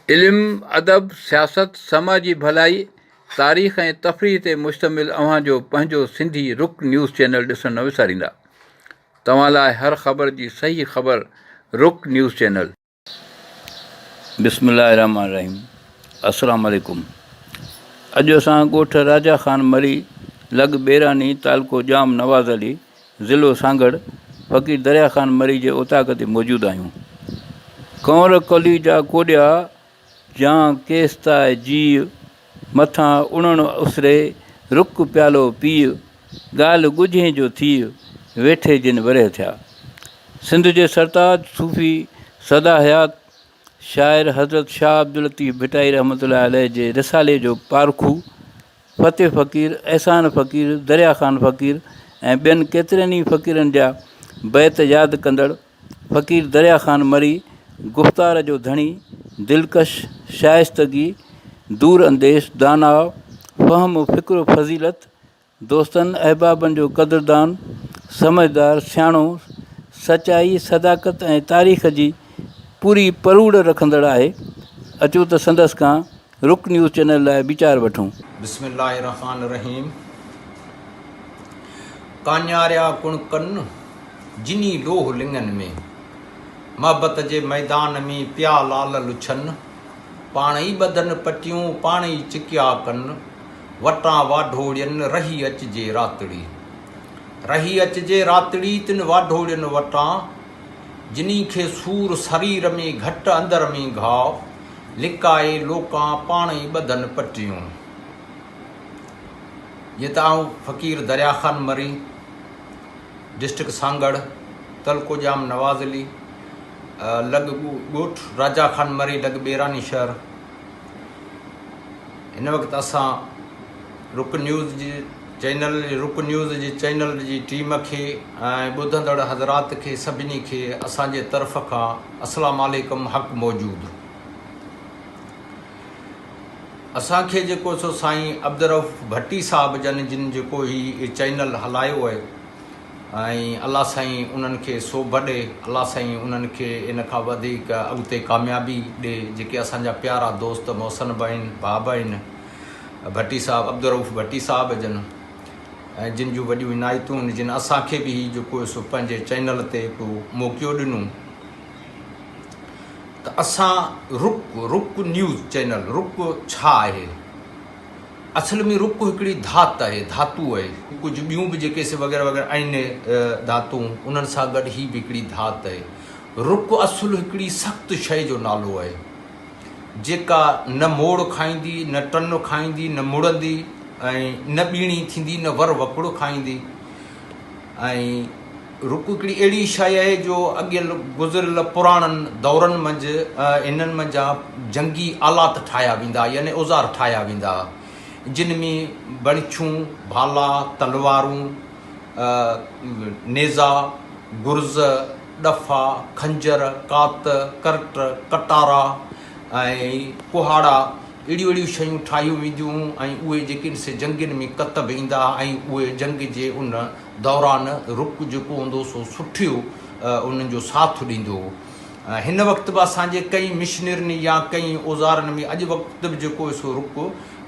علم، ادب، سياست، سماجي ڀلائي، تاريخ ۽ تفريح تي مشتمل اوهان جو پنهنجو سنڌي رڪ نيوز چينل ڏسڻ نه وساريندا. توهان لاء هر خبر جي صحيح خبر رڪ نيوز چينل. بسم الله الرحمٰن الرحيم السلام عليڪم اڄ اسان ڳوٺ راجا خان مري لڳ ٻيراني تعلقو ڄام نواز علي ضلعو سانگهڙ فقير دريا خان مري جي اوطاق تي موجود آهيون. ڪنور ڪلي جا ڪوڏيا جان ڪيستاء جيء، مٿان اڻڻ اسري، رڪ پيالو پيء، ڳالهه ڳجهين جو ٿيء، ويٺي جن ورهيه ٿيا. سنڌ جي سرتاج صوفي سدا حيات شاعر حضرت شاهه عبداللطيف ڀٽائي رحمة الله عليه جي رسالي جو پارکو فتح فقير، احسان فقير، دريا خان فقير ۽ ٻين ڪيترن ئي فقيرن جا بيت ياد ڪندڙ فقير دريا خان مري گفتار جو ڌڻي، دلڪش، شائستگي، دور انديش، داناء، فهم و فڪر و فضيلت، دوستن احبابن جو قدردان، سمجهدار، سياڻو، سچائي، صداقت ۽ تاريخ جي پوري پروڙ رکندڙ آهي. اچو ته سندس کان رڪ نيوز چينل لاء ويچار وٺون. بسم الله الرحمٰن الرحيم ڪانياريا ڪڻ ڪن، جني لوهه لڱن ۾، محبت جي ميدان ۾، پيا لال لڇن، پاڻ ئي ٻڌن پٽيون، پاڻ ئي چڪيا ڪن، وٽان واڍوڙين، رهي اچجي راتڙي. رهي اچجي راتڙي، تن واڍوڙين وٽان، جني کي سور سرير ۾، گهٽ اندر ۾ گهاء، لڪائي لوڪان، پاڻ ئي ٻڌن پٽيون. جيئن ته آئون فقير دريا خان مري، ڊسٽرڪٽ سانگهڙ، تعلقو ڄام نواز علي، لڳ ڳوٺ راجا خان مري لڳ ٻيراني شهر. هن وقت اسان رڪ نيوز جي چينل رڪ نيوز جي چينل جي ٽيم کي ۽ ٻڌندڙ حضرات کي سڀني کي اسان جي طرف کان اسلام عليڪم حق موجود. اسان کي جيڪو سو سائين عبدالرؤف ڀٽي صاحب جن جن جيڪو هي چينل هلايو آهي ۽ الله سائين انهن کي سوڀ ڏي الله سائين انهن کي ان کان وڌيڪ اڳتي ڪاميابي ڏي جيڪي اسان جا پيارا دوست محسن به آهن ڀاء به آهن ڀٽي صاحب عبدالرؤف ڀٽي صاحب جن ۽ جن جون وڏيون عنايتون آهن جن اسان کي به هي جيڪو سو پنهنجي چينل تي هڪ موقعو ڏنو ته اسان رڪ، رڪ نيوز چينل، رڪ ڇا آهي؟ اصل ۾ رڪ هڪڙي ڌات آهي، ڌاتو آهي. ڪجهه ٻيون به جيڪي سي وغيره وغيره آهن ڌاتون، انهن سان گڏ هي به هڪڙي ڌات آهي. رڪ اصل هڪڙي سخت شيء جو نالو آهي، جيڪا نه موڙ کائيندي، نه ٽن کائيندي، نه مڙندي ۽ نه ٻيڻي ٿيندي، نه ور وڪڙ کائيندي ۽ رڪ هڪڙي اهڙي شيء آهي جو اڳيل گذريل پراڻن دورن منجهه انهن منجهان جنگي آلات ٺاهيا ويندا يعني اوزار ٺاهيا ويندا ها جن ۾ بڻڇون، ڀالا، تلوارون، نيزا، گرز، ڏڦا، خنجر، ڪات، ڪرٽ، ڪٽارا ۽ ڪهاڙا اهڙيون اهڙيون شيون ٺاهيون وينديون هيون ۽ اهي جيڪي سي جنگين ۾ ڪتب ايندا ها ۽ اهي جنگ جي ان دوران رڪ جيڪو هوندو سو سٺيو انهن جو ساٿ ڏيندو هو. هن وقت به اسان جي ڪئين مشنرين يا ڪئين اوزارن ۾ اڄ وقت به جيڪو سو رڪ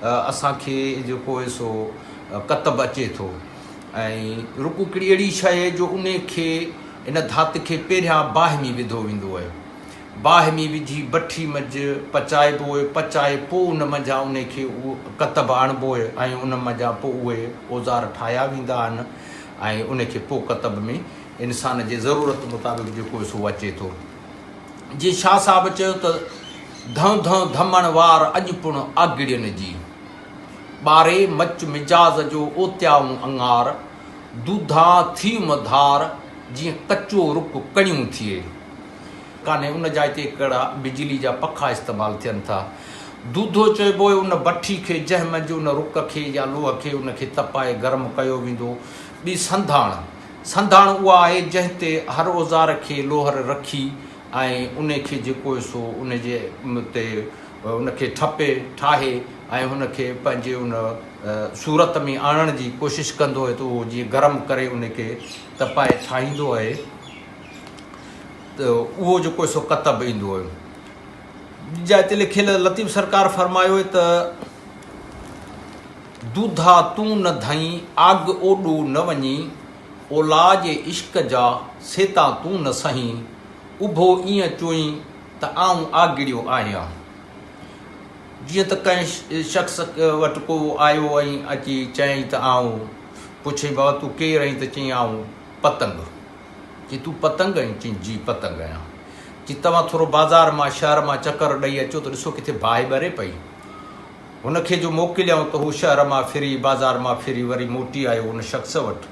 اسان کي جيڪو سو ڪتب اچي ٿو ۽ رڪ هڪڙي اهڙي شيء آهي جو انهي کي ان ڌات کي پهريان باهه ۾ وڌو ويندو آهي. باهه ۾ وجهي بٺي منجهه پچائبو اهي، پچائي پوء ان منجهان انهي کي ڪتب آڻبو اهي ۽ ان منجهان پوء اهي اوزار ٺاهيا ويندا آهن ۽ ان کي پوء ڪتب ۾ انسان جي ضرورت مطابق جيڪو سو اچي ٿو. جيئن شاهه صاحب چيو ته ڌئون ڌئون ڌمڻ وار اڄ پڻ آگڙين جي، ٻاري مچ مجاز جو اوتيائون اڱار، دوڌان ٿيم ڌار، جيئن ڪچو رڪ ڪڻيون ٿئي. ڪانهي ان جاء تي ڪهڙا بجلي جا پکا استعمال ٿين ٿا. دوڌو چئبو آهي ان بٺي کي جنهن منجهه ان رڪ کي يا لوهه کي ان کي تپائي گرم ڪيو ويندو. ٻي سنڌاڻ، سنڌاڻ اها آهي جنهن تي هر اوزار کي لوهر رکي ۽ ان کي جيڪو سو ان جي تي ان کي ٺپي ٺاهي ۽ هن کي پنهنجي ان صورت ۾ آڻڻ جي ڪوشش ڪندو آهي ته اهو جيئن گرم ڪري ان کي تپائي ٺاهيندو آهي. ته اهو جيڪو سو ڪتب ايندو هيو. جاء تي لکيل لطيف سرڪار فرمايو ته دوڌا تون نه ڌئين آگ اوڏو نه وڃين اولا جي عشق جا سيتا تون نه سهين اڀو ايئن چوئين ته آئون آگڙيو آهيان. جيئن ته ڪنهن شخص وٽ ڪو آيو ۽ اچي چيائين ته آئون، پڇيائين بابا تون ڪير آهين ته چيائين آئون پتنگ. چيائين تون پتنگ آهين؟ چيائين جي پتنگ آهيان. چيائين توهان ٿورو بازار مان شهر مان چڪر ڏئي اچو ته ڏسو ڪٿي باهه ٻري پئي. هن کي جو موڪليائون ته هو شهر مان ڦري بازار مان ڦري وري موٽي آيو ان شخص وٽ.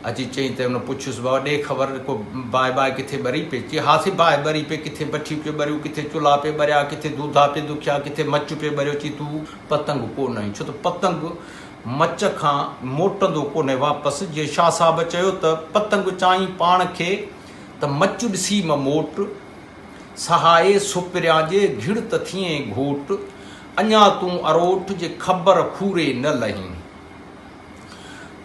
اچي چيائين ته هن پڇيس بابا ڏي خبر ڪو باهه باهه ڪٿي ٻري پئي؟ چي ها سائين باهه ٻري پئي ڪٿي بٺيون پيو ٻريون ڪٿي چلها پئي ٻريا ڪٿي دوڌا پئي دکيا ڪٿي مچ پئي ٻريو چي تون پتنگ ڪو نه آهين ڇو ته پتنگ مچ کان موٽندو ڪونهي واپس جيئن شاهه صاحب چيو ته پتنگ چائين پاڻ کي ته مچ ڏسي م موٽ سهائي سپريان جي گهڙ ته ٿئين گهوٽ اڃا تون اروٺ جي خبر کوري نه لهين.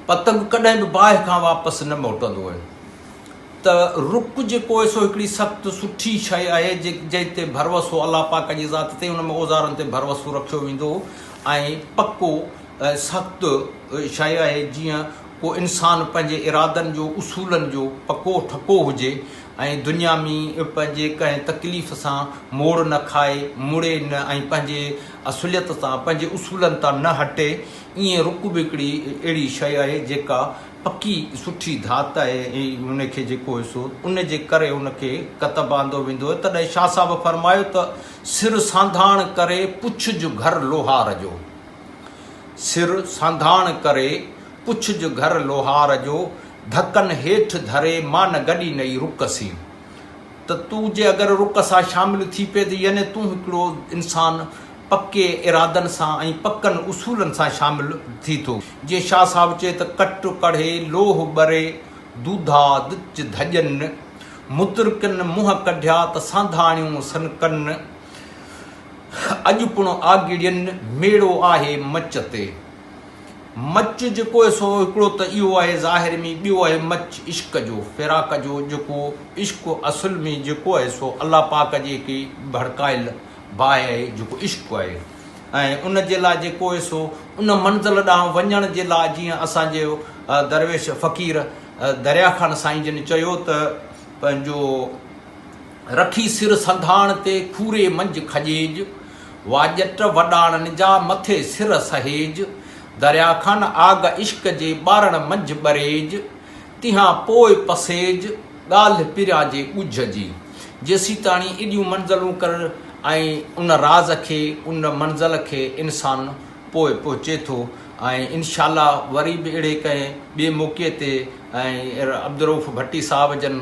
پتنگ ڪڏهن به باهه کان واپس نه موٽندو آهي ته رڪ جيڪو آهي سو هڪڙي سخت سٺي شيء آهي جنهن تي ڀروسو الله پاڪ جي ذات تي ان ۾ اوزارن تي ڀروسو رکيو ويندو ۽ پڪو سخت شيء آهي جيئن ڪو انسان پنهنجي ارادن جو اصولن جو پڪو ٺڪو هجي ۽ دنيا ۾ پنهنجي ڪنهن تڪليف سان موڙ نه کائي مڙي نه ۽ پنهنجي اصليت تان پنهنجي اصولن تان نه هٽي ائين رڪ به هڪڙي اهڙي شيء آهي جيڪا پڪي سٺي ڌات آهي ۽ ان کي جيڪو حصو ان جي ڪري ان کي ڪتب آندو ويندو آهي تڏهن شاهه صاحب فرمايو ته سر سانڌاڻ ڪري پڇج گهر لوهار جو سر سانڌاڻ ڪري پڇج گهر لوهار جو ڌڪن هيٺ ڌري مان گڏي نئي رڪ سين. ته تون جي اگر رڪ سان شامل ٿي پئين ته يعني تون هڪڙو انسان پڪي ارادن سان ۽ پڪن اصولن سان شامل ٿي ٿو. جيئن شاهه صاحب چئي ته ڪٽ ڪڙهي لوهه ٻري دوڌا دچ ڌڄن، مترڪن منهن ڪڍيا ته سانڌاڻيون سنڪن، اڄ پڻ آگڙين ميڙو آهي مچ تي. مچ جيڪو آهي سو هڪڙو ته اهو آهي ظاهر ۾ ٻيو آهي مچ عشق جو، فراق جو، جيڪو عشق اصل ۾ جيڪو آهي سو الله پاڪ جي هڪ ڀڙڪايل باهه آهي جيڪو عشق آهي ۽ ان جي لاء جيڪو آهي سو ان منزل ڏانهن وڃڻ جي لاء جيئن اسان جي درويش فقير دريا خان سائين جن چيو ته پنهنجو رکي سر سنڌاڻ تي کوري منجهه کڄيج، واڄٽ وڏاڻن جا مٿي سر سهيج، دريا خان آگ عشق جي ٻارڻ منجهه ٻريج، تنهان پوء پسيج، ڳالهه پريان جي ڳجهه جي. جيسيتاڻي ايڏيون منزلون ڪر ۽ ان راز کي، ان منزل کي انسان پوء پهچي ٿو ۽ انشاء الله وري به اهڙي ڪنهن ٻئي موقعي تي ۽ عبدالرؤف ڀٽي صاحب جن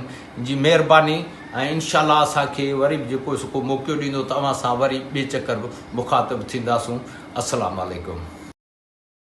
جي مهرباني ۽ انشاء الله اسان کي وري به جيڪو سو ڪو موقعو ڏيندو ته اوهان سان وري ٻئي چڪر به مخاطب ٿينداسون السلام عليڪم.